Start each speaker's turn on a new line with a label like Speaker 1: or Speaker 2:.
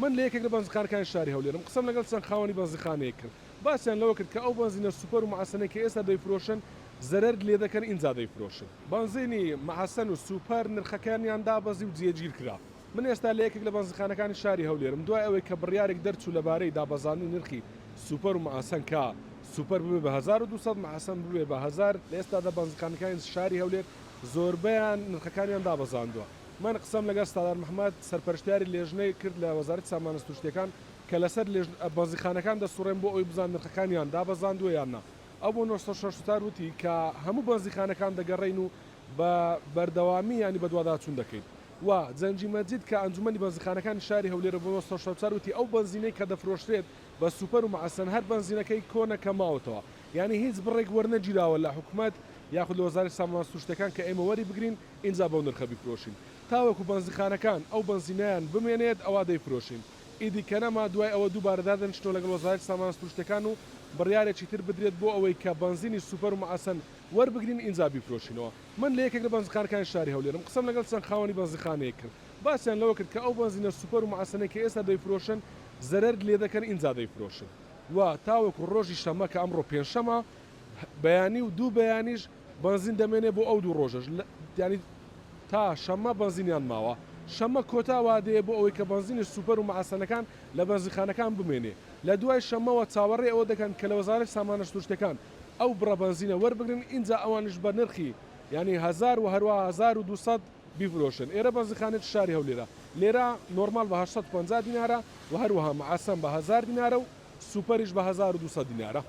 Speaker 1: من لە یەکێک لە بەنزیخانەکانی شاری هەولێرم، قسەم لەگەڵ چەند خاوەنی بەنزیخانەیەک کرد، باسیان لەوە کرد کە ئەو بەنزینە سوپەر و مەعەسەنەی کە ئێستا دەیفرۆشن زەرەر لێدەکەن ئینجا دەیفرۆشن. بەنزینی مەعەسەن و سوپەر نرخەکانیان دابەزی و جێگیر کرا. من ئێستا لە یەکێک لە بەنزیخانەکانی شاری هەولێرم، دوای ئەوەی کە بڕیارێک دەرچوو لەبارەی دابەزاندنی نرخی سوپەر و مەعەسەن کە سوپەر ببێ بە 1200 مەعەسەن ببێ بە 1000، لە ئێستادا بەنزیخانەکانی شاری هەولێر زۆربەیان نرخەکانیان دابەزاندووە. من قسەم لەگەڵ ستادار محمد سەرپەرشتیاری لێژنەی کرد لە وەزارەتی سامانە سروشتیەکان کە لەسەر بەنزیخانەکان دەسوڕێن بۆ ئەوەی بزانن نرخەکانیان دابەزاندووە یان نا. ئەو بۆ 964 وتی کە هەموو بەنزیخانەکان دەگەڕێین و بە بەردەوامی یانی بەدواداچوون دەکەین. و جەنگی مەجید کە ئەنجومەنی بەنزیخانەکانی شاری هەولێرە بۆ 964 وتی ئەو بەنزینەی کە دەفرۆشرێت بە سوپەر و مەعەسەن هەر بەنزینەکەی کۆنە کە ماوەتەوە یانی هیچ بڕێک وەرنەگیراوە لە حکومەت یاخود لە وەزارەتی سامانە سروشتیەکان کە ئێمە وەری بگرین ئینجا بەو نرخە بیفرۆشین تاوەکو بەنزیخانەکان ئەو بەنزینەیان بمێنێت ئەوا دەیفرۆشین ئیدی کە نەما دوای ئەوە دووبارە دادەنیشنەوە لەگەڵ وەزارەتی سامانە سروشتیەکان و بڕیارێکی تر بدرێت بۆ ئەوەی کە بەنزینی سوپەر و مەعەسەن وەربگرین ئینجا بیفرۆشینەوە. من لە یەکێک لە بەنزیخانەکانی شاری هەولێرم، قسەم لەگەڵ چەند خاوەنی بەنزیخانەیەک کرد، باسیان لەوە کرد کە ئەو بەنزینە سوپەر و مەعەسەنەی کە ئێستا دەیفرۆشن زەرەر لێدەکەن ئینجا دەیفرۆشن و تاوەکو ڕۆژی شەممە کە ئەمڕۆ پێنجشەمە بەیانی و دوو بەیانیش بەنزین دەمێنێ بۆ ئەو دوو ڕۆژەش یانی تا شەممە بەنزینیان ماوە شەممە کۆتا وادەیە بۆ ئەوەی کە بەنزینی سوپەر و مەعەسەنەکان لە بەنزینخانەکان بمێنێ لە دوای شەممەوە چاوەڕێی ئەوە دەکەن کە لە وەزارەتی سامانە سروشتیەکان ئەو بڕە بەنزینە وەربگرن ئینجا ئەوانیش بە نرخی یانی هەزار و هەروەها 1200 بیفرۆشن ئێرە بەنزینخانەیەکی شاری هەولێرە لێرە نۆرماڵ بە 850 دینارە و هەروەها مەعەسەم بە 1000 دینارە و سوپەریش بە 1200 دینارە.